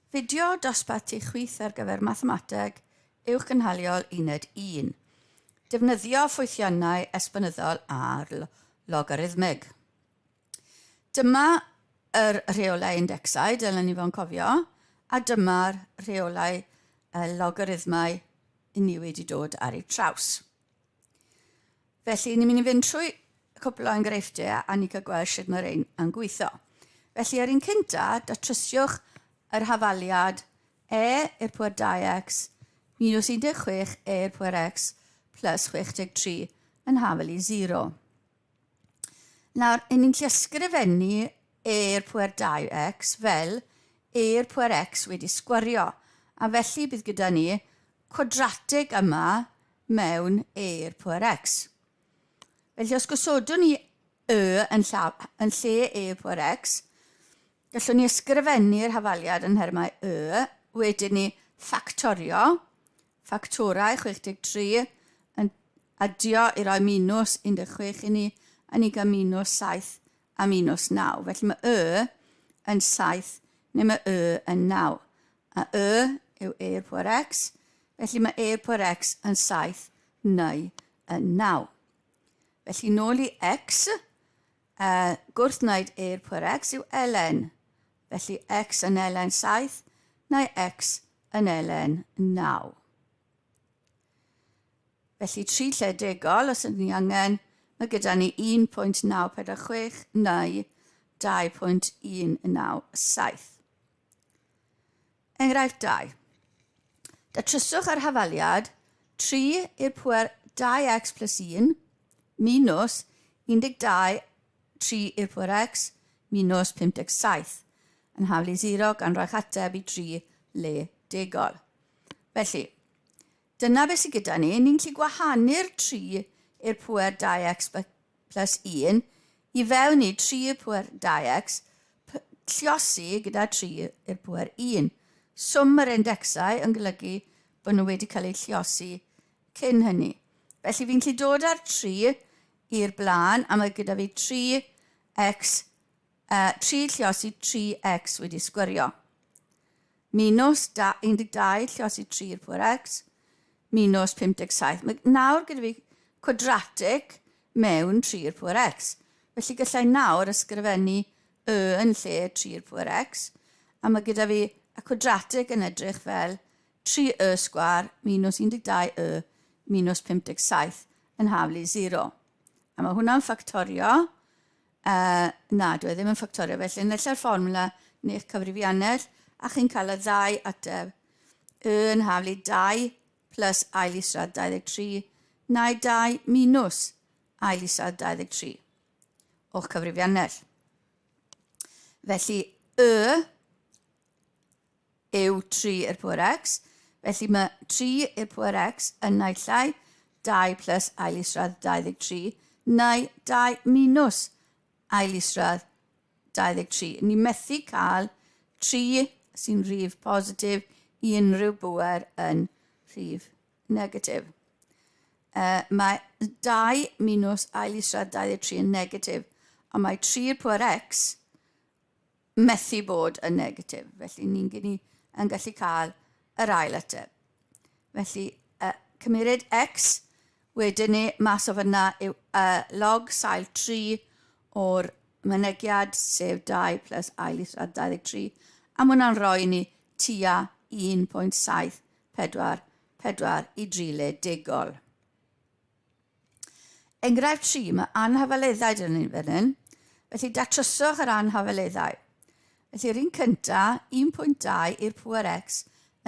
Fideo dosbarth tu chwith ar gyfer Mathemateg Uwchgynhaliol Uned 1. Defnyddio ffwythiannau esbonyddol a'r logarithmeg. Dyma yr rheolau indecsau, dylen ni fo'n cofio, a dyma'r rheolau logarithmau i ni wedi dod ar eu traws. Felly, ni'n mynd i fynd trwy cwpl o enghreifftiau a ni cael gweld sut mae'r ein yn gweithio. Felly, ar un cynta, datrysiwch yr hafaliad e i'r pwer 2x minus 16 e i'r pwer x plus 63 yn hafal i 0. Nawr, yn ni'n gallu ysgrifennu e i'r pwer 2x fel e i'r pwer x wedi sgwario, a felly bydd gyda ni cwadratig yma mewn e i'r pwer x. Felly os gosodwn ni y yn, lla, yn lle e i'r pwer x, gallwn ni ysgrifennu'r hafaliad yn nhermau y, wedyn ni ffactorio, ffactorau 63 yn adio i roi minus 16 i ni, a ni gael minus 7 a minus 9. Felly mae y yn 7 neu mae y yn 9. A y yw e i'r pwer x, felly mae e i'r pwer x yn 7 neu yn 9. Felly nôl i x, gwrthwneud e i'r pwer x yw ln. Felly x yn ln 7 neu x yn ln 9. Felly 3 lle degol, os ydyn ni angen, mae gyda ni 1.946 neu 2.197. Enghraifft 2. Datryswch yr hafaliad 3 i'r pwer 2x plus 1 minus 12 3 i'r pwer x minus 57 yn haflu 0 gan roi'ch ateb i 3 le degol. Felly, dyna beth sydd gyda ni. Ni'n gallu gwahanu'r 3 i'r pwer 2x plus 1 i fewn i 3 i'r pwer 2x lliosi gyda 3 i'r pwer 1. Swm yr indecsau yn golygu bod nhw wedi cael eu lliosi cyn hynny. Felly fi'n gallu dod â'r 3 i'r blaen a mae gyda fi 3x, 3 lliosi 3x wedi sgwario. Minus 12 lliosi 3 i'r pwer x, minus 57. Mae nawr gyda fi cwadratig mewn 3 i'r pwer x. Felly gallai nawr ysgrifennu y yn lle 3 i'r pwer x, a mae gyda fi y cwadratig yn edrych fel 3y sgwar minus 12y minus 57 yn haflu 0. A mae hwnna'n ffactorio na, dwi e ddim yn ffactorio, felly yn lle'r fformwla neu'ch cyfrifiannell, a chi'n cael y ddau ateb. Y yn haflu 2 plus ail isradd 23, neu 2 minus ail isradd 23 o'ch cyfrifiannell. Felly, y yw 3 i'r pwer x, felly mae 3 i'r pwer x yn naill ai 2 plus ail isradd 23 neu 2 minus ail isradd 23. Ni methu cael 3 sy'n rhif positif i unrhyw bwer yn rhif negatif. Mae 2 minus ail isradd 23 yn negatif, ond mae 3 i'r pwer x methu bod yn negatif. Felly ni'n gyn yn gallu cael yr ail ateb. Felly, cymeryd x, wedyn ni, mas o fyna yw log sail 3 o'r mynegiad, sef 2 plus ail isradd 23, a mae hwnna'n rhoi ni tua 1.744 i drile degol. Enghraifft 3, mae anhafaleddau dyn ni fan hyn. Felly datryswch yr anhafaleddau. Felly yr un cynta, 1.2 i'r pŵer x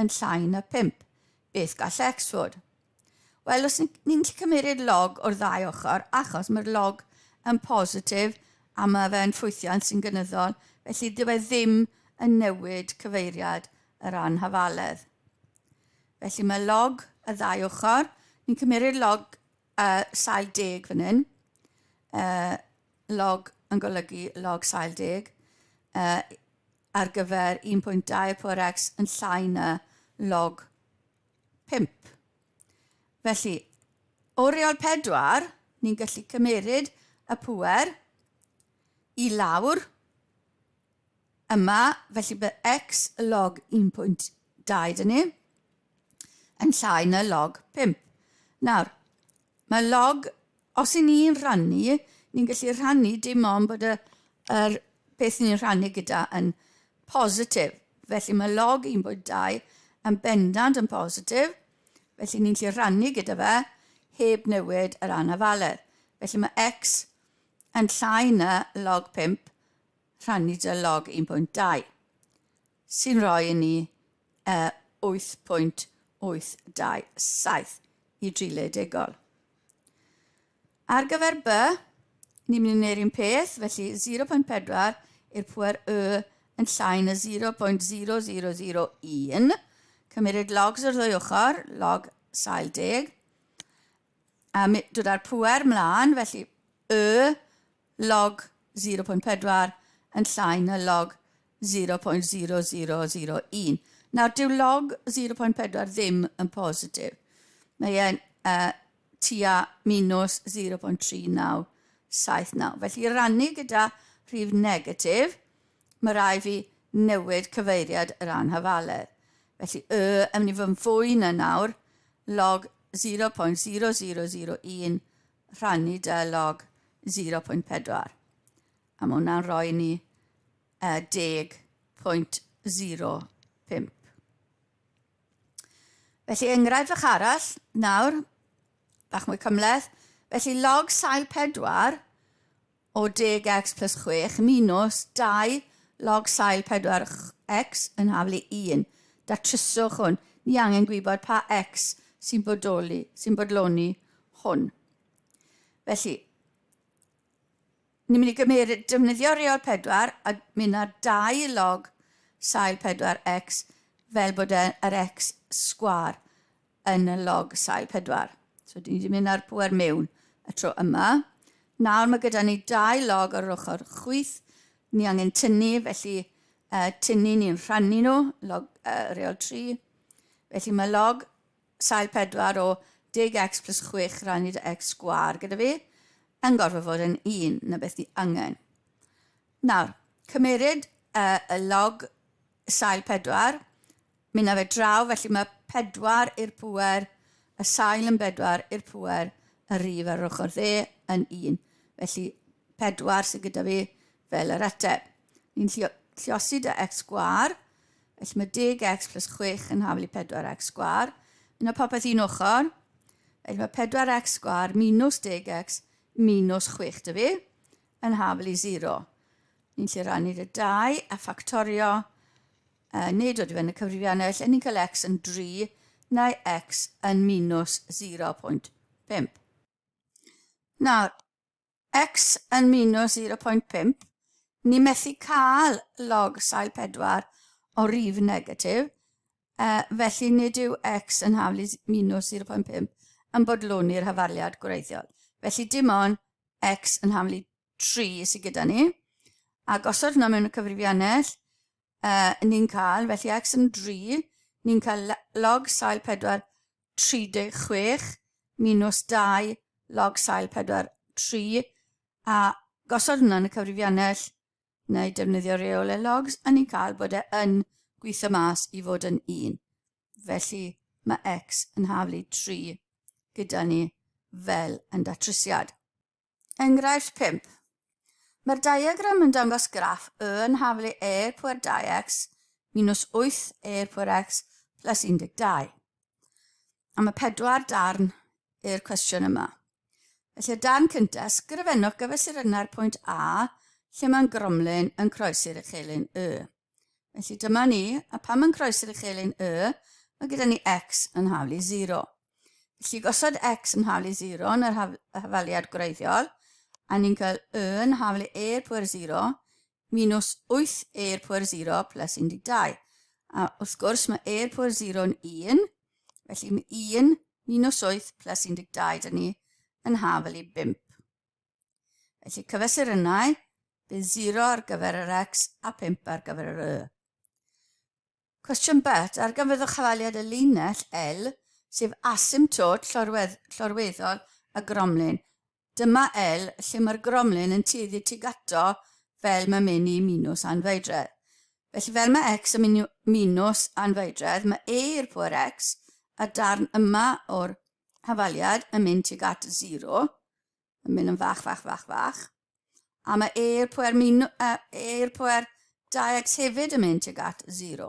yn llai na 5. Beth gall x fod? Wel, os ni'n gallu cymryd log o'r ddau ochr, achos mae'r log yn positif a mae fe'n ffwythiant sy'n gynyddol, felly dyw e ddim yn newid cyfeiriad yr anhafaledd. Felly mae log y ddau ochr. Ni'n cymeryd log sail deg fan hyn. Log yn golygu log sail deg. Ar gyfer 1.2 pwer x yn llai na log 5. Felly, o reol 4, ni'n gallu cymeryd y pwer i lawr. yma, felly bydd x log 1.2 dyn ni yn llai na log 5. Nawr, mae log, os i ni'n rhannu, ni'n gallu rhannu dim ond bod y, yr beth ni'n rhannu gyda yn positif. Felly mae log 1.2 yn bendant yn positif, felly ni'n gallu rhannu gyda fe heb newid yr anafaledd. Felly mae x yn llai na log 5 rhannu dy log 1.2, sy'n rhoi i ni 8.827 i drileu degol. Ar gyfer B, ni'n mynd i wneud un peth, felly 0.4 i'r pwer Y yn llai na 0.0001. Cymeryd logs o'r ddwy ochr, log sail deg. A dod â'r pwer mlaen, felly Y log 0.4 yn llai na log 0.0001. Nawr, dyw log 0.4 ddim yn positif. Mae e'n tua minus 0.3979. Felly, i rannu gyda rhif negatif, mae rai fi newid cyfeiriad yr anhafaledd. Felly, y yn mynd i fod yn fwy na nawr, log 0.0001 rhannu dy log 0.4. A mae hwnna'n rhoi ni 10.05. Felly enghraifft fach arall, nawr, bach mwy cymhleth. Felly log sail 4 o 10x plus 6 minus 2 log sail 4x yn haflu 1. Datryswch hwn. Ni angen gwybod pa x sy'n bodoli, sy'n bodloni hwn. Felly, ni'n mynd i gymryd, defnyddio reol 4 a mynd ar 2 log sail 4x fel bod e, yr x sgwar yn y log sail 4. So, ni wedi mynd ar pwer mewn y tro yma. Nawr mae gyda ni 2 log ar yr ochr chwith. Ni angen tynnu, felly tynnu ni'n rhannu nhw, log, reol 3. Felly mae log sail 4 o 10x plus 6 rhannu dy x sgwar gyda fi yn gorfod fod yn 1 na beth ni angen. Nawr, cymeryd y log sail 4, mynd â fe draw, felly mae 4 i'r pŵer, y sail yn 4 i'r pŵer, y rif ar yr ochr dde yn 1. Felly 4 sydd gyda fi fel yr ateb. Ni'n lliosi dy x sgwar, felly mae 10x plus 6 yn haflu 4x sgwar. Yna popeth un ochr, felly mae 4x sgwar minus 10x minus 6 dy fi yn haflu 0. Ni'n lle rannu dy 2 a ffactorio neu dod i fewn y cyfrifiannell, ni'n cael x yn 3 neu x yn minus 0.5. Nawr, x yn minus 0.5, ni methu cael log sail 4 o rif negatif, felly nid yw x yn haflu minus 0.5 yn bodloni'r hafaliad gwreiddiol. Felly dim ond x yn haflu 3 sydd gyda ni. A gosod hwnna mewn y cyfrifiannell, ni'n cael, felly x yn 3, ni'n cael log sail 4 36 minus 2 log sail 4 3, a gosod hwnna yn y cyfrifiannell, neu defnyddio reolau logs, a ni'n cael bod e yn gweithio mas i fod yn 1. Felly mae x yn haflu 3 gyda ni fel yn datrysiad. Enghraifft 5. Mae'r diagram yn dangos graff y yn haflu e pwer 2x minus 8 e pwer x plus 12. A mae pedwar darn i'r cwestiwn yma. Felly, y darn cyntaf, sgrifennwch gyfesurynnau'r pwynt A lle mae'n gromlin yn croesi'r uchelyn Y. Felly dyma ni, a pan mae'n croesi'r uchelyn Y, mae gyda ni x yn haflu 0. Felly gosod x yn haflu 0 yn yr hafaliad gwreiddiol, a ni'n cael Y yn haflu e i'r pwer 0 minus 8 e i'r pwer 0 plus 12. A wrth gwrs mae e i'r pwer 0 yn 1, felly mae 1 minus 8 plus 12 dyn ni yn haflu 5. Felly cyfesurynnau, bydd 0 ar gyfer yr x a 5 ar gyfer yr y. Cwestiwn B, darganfyddwch hafaliad y linell L, sef asymptod llorwedd, llorweddol y gromlin. Dyma L lle mae'r gromlin yn tueddu tuag ato fel mae'n mynd i minws anfeidredd. Felly fel mae x yn mynd minus anfeidredd, mae e i'r pwer x, a darn yma o'r hafaliad yn mynd tuag at 0, yn mynd yn fach, fach, fach, fach. A mae e i'r pwer, e i'r pwer 2x hefyd yn mynd tuag at 0.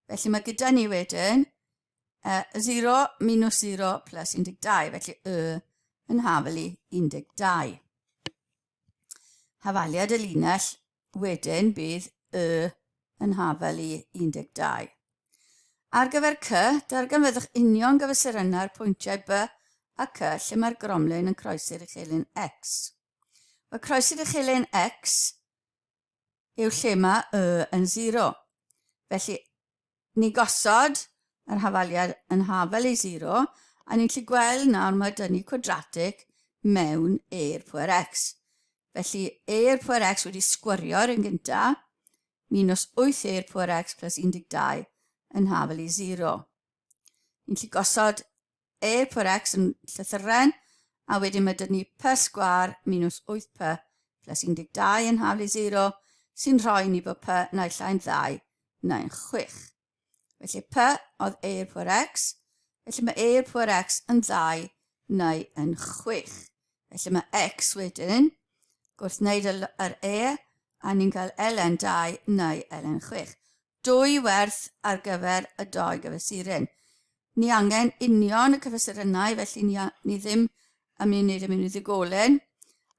Felly mae gyda ni wedyn 0 minus 0 plus 12, felly y yn hafel i 12. Hafaliad y linell wedyn bydd y yn hafel i 12. Ar gyfer C, darganfyddwch union gyfesurynnau'r pwyntiau B a C lle mae'r gromlin yn croesi'r uchelyn X. Mae croesi'r uchelyn X yw lle mae y yn 0. Felly, ni'n gosod yr hafaliad yn hafel i 0, a ni'n gallu gweld nawr mae dyn ni cwadratig mewn e i'r pwer x. Felly, e i'r pwer x wedi sgwrio'r un gyntaf, minus 8 e i'r pwer x plus 12 yn hafel i 0. Ni'n gallu gosod e pwer x yn llythyren, a wedyn mae dyn ni p sgwar minus 8p plus 12 yn haflu 0, sy'n rhoi ni bod p naill ai'n 2 neu'n 6. Felly p oedd e i'r pwer x, felly mae e i'r pwer x yn 2 neu yn 6. Felly mae x wedyn gwrth wneud yr e, a ni'n cael ln 2 neu ln 6. Dwy werth ar gyfer y doi gyfesuryn. Ni angen union y cyfesurynnau, felly ni, ni ddim yn mynd i wneud y mynd i ddigolyn.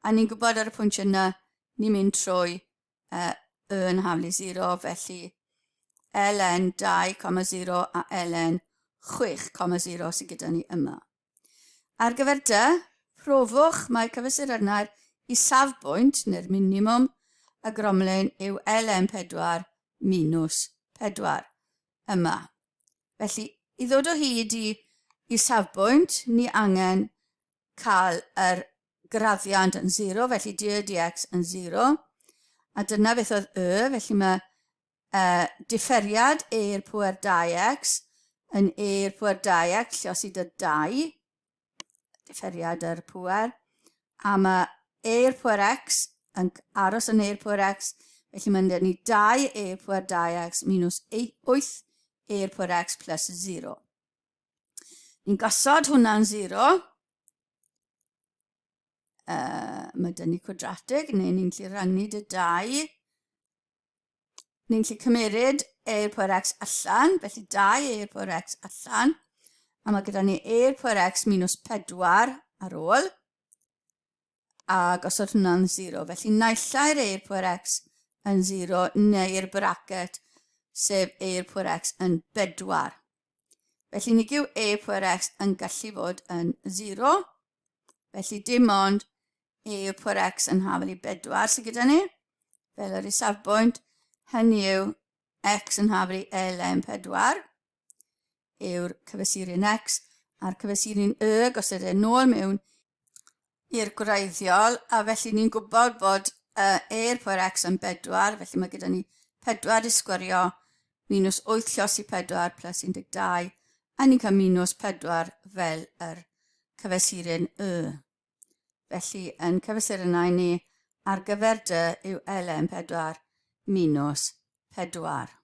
A ni'n gwybod ar y pwynt yna, ni'n mynd trwy y yn haflu 0, felly ln 2,0 a ln 6,0 sydd gyda ni yma. Ar gyfer dy, profwch mai cyfesurynnau'r isafbwynt, neu'r minimwm, y gromlin yw LM4 minus 4 yma. Felly, i ddod o hyd i isafbwynt, ni angen cael yr graddiant yn 0, felly d dx yn 0. A dyna beth oedd y, felly mae diferiad e i'r pwer 2x yn e i'r pwer 2x, lle os i dy 2, diferiad yr pwer, a mae e i'r pwer x yn aros yn e i'r pwer x, felly mae'n dyn ni 2 e i'r pwer 2x minus 8 e i'r pwer x plus 0. Ni'n gosod hwnna'n 0. Mae dyn ni cwadratig, neu ni'n gallu rannu dy 2. Ni'n gallu cymeryd e i'r pwer x allan, felly 2 e i'r pwer x allan, a mae gyda ni e i'r pwer x minus 4 ar ôl, a gosod hwnna'n 0. Felly naill ai'r e i'r pwer x yn 0 neu'r bracket, sef e i'r pwer x yn 4. Felly nid yw e pwer x yn gallu fod yn 0, felly dim ond e yw'r pwer x yn hafel i bedwar sydd gyda ni, fel yr isafbwynt, hynny yw x yn hafel i ln4 yw'r cyfesuryn x, a'r cyfesuryn y gosod e nôl mewn i'r gwreiddiol, a felly ni'n gwybod bod e i'r pwer x yn bedwar, felly mae gyda ni 4 i sgwario minus 8 llosi 4 plus 12, a ni'n cael minus 4 fel yr cyfesuryn y. Felly, yn cyfesurynnau ni ar gyfer dy yw ln4 minus 4.